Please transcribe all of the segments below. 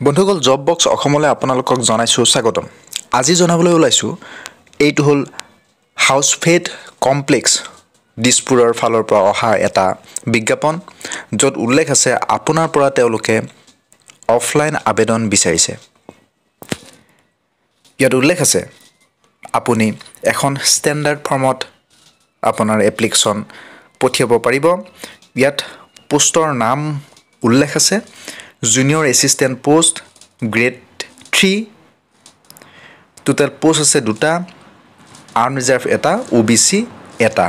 বন্ধুসকল, job box অসমলৈ আপোনালোকক জনাইছোঁ স্বাগতম। আজি জনাবলৈ ওলাইছোঁ, এইটো হ'ল হাউচফেড কমপ্লেক্স দিছপুৰৰ ফালৰ পৰা অহা এটা বিজ্ঞাপন, য'ত উল্লেখ আছে আপোনাৰ পৰা তেওঁলোকে অফলাইন আবেদন বিচাৰিছে। ইয়াত উল্লেখ আছে আপুনি এখন ষ্টেণ্ডাৰ্ড ফৰ্মত আপোনাৰ এপ্লিকেশ্যন পঠিয়াব পাৰিব। ইয়াত পোষ্টৰ নাম উল্লেখ আছে junior assistant post, grade 3। Total post আছে দুটা, আনৰিজাৰ্ভ এটা, অ' বি চি এটা।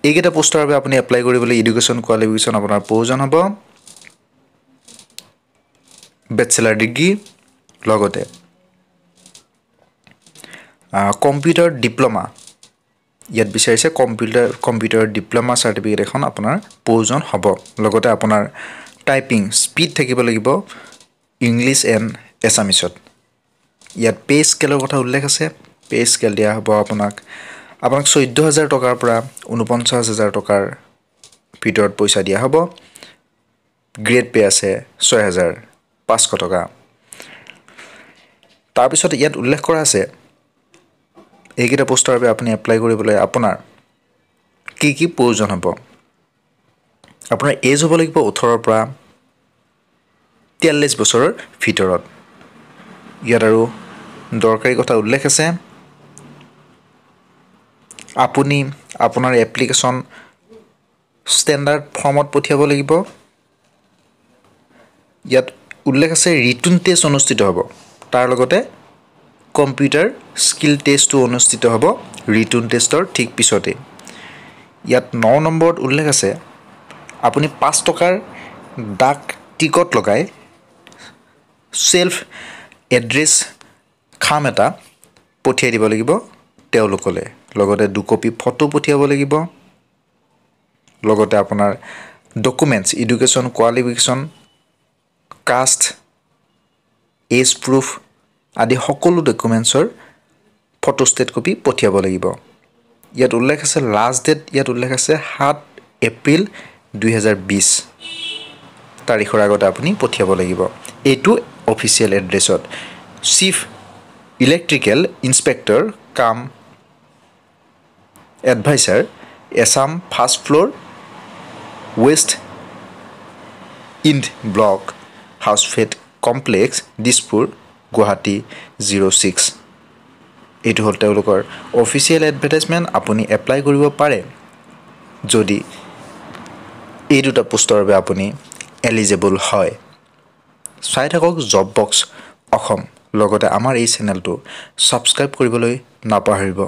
এইকেইটা পোষ্টৰ বাবে আপুনি এপ্লাই কৰিবলৈ এডুকেশ্যন কোৱালিফিকেশ্যন আপোনাৰ প্ৰয়োজন হ'ব বেচেলাৰ ডিগ্ৰী, লগতে কম্পিউটাৰ ডিপ্ল'মা। ইয়াত বিচাৰিছে কম্পিউটাৰ ডিপ্ল'মা চাৰ্টিফিকেট এখন আপোনাৰ প্ৰয়োজন হ'ব। লগতে আপোনাৰ টাইপিং স্পীড থাকিব লাগিব ইংলিছ এণ্ড এছামিছত। ইয়াত পে' স্কেলৰ কথা উল্লেখ আছে। পে' স্কেল দিয়া হ'ব আপোনাক 14,000 টকাৰ পৰা 49,000 টকাৰ ভিতৰত পইচা দিয়া হ'ব। গ্ৰেড পে' আছে 6500 টকা। তাৰপিছত ইয়াত উল্লেখ কৰা আছে এইকেইটা পোষ্টৰ বাবে আপুনি এপ্লাই কৰিবলৈ আপোনাৰ কি কি প্ৰয়োজন হ'ব। আপোনাৰ এজ হ'ব লাগিব 18ৰ পৰা 43 বছৰৰ ভিতৰত। ইয়াত আৰু দৰকাৰী কথা উল্লেখ আছে। আপুনি আপোনাৰ এপ্লিকেশ্যন ষ্টেণ্ডাৰ্ড ফৰ্মত পঠিয়াব লাগিব। ইয়াত উল্লেখ আছে ৰিটেন টেষ্ট অনুষ্ঠিত হ'ব, তাৰ লগতে কম্পিউটাৰ স্কিল টেষ্টো অনুষ্ঠিত হ'ব ৰিটেন টেষ্টৰ ঠিক পিছতেই। ইয়াত 9 নম্বৰত উল্লেখ আছে আপুনি 5 টকাৰ ডাক টিকট লগাই ছেল্ফ এড্ৰেছ খাম এটা পঠিয়াই দিব লাগিব তেওঁলোকলৈ। লগতে দুকপি ফটো পঠিয়াব লাগিব। লগতে আপোনাৰ documents, education qualification, caste, age proof আদি সকলো ডকুমেণ্টছৰ ফটোষ্টেট কপি পঠিয়াব লাগিব। ইয়াত উল্লেখ আছে লাষ্ট ডেট। ইয়াত উল্লেখ আছে 7 এপ্ৰিল 2020 তাৰিখৰ আগতে আপুনি পঠিয়াব লাগিব এইটো অফিচিয়েল এড্ৰেছত: Chief Electrical Inspector cum Adviser, Assam, first floor, West End Block, Housefed Complex, Dispur, Guwahati 06। এইটো হ'ল তেওঁলোকৰ অফিচিয়েল এডভাৰটাইজমেণ্ট। আপুনি এপ্লাই কৰিব পাৰে যদি এই দুটা পোষ্টৰ বাবে আপুনি এলিজিবল হয়। চাই থাকক জব বক্স অসম, লগতে আমাৰ এই চেনেলটো ছাবস্ক্ৰাইব কৰিবলৈ নাপাহৰিব।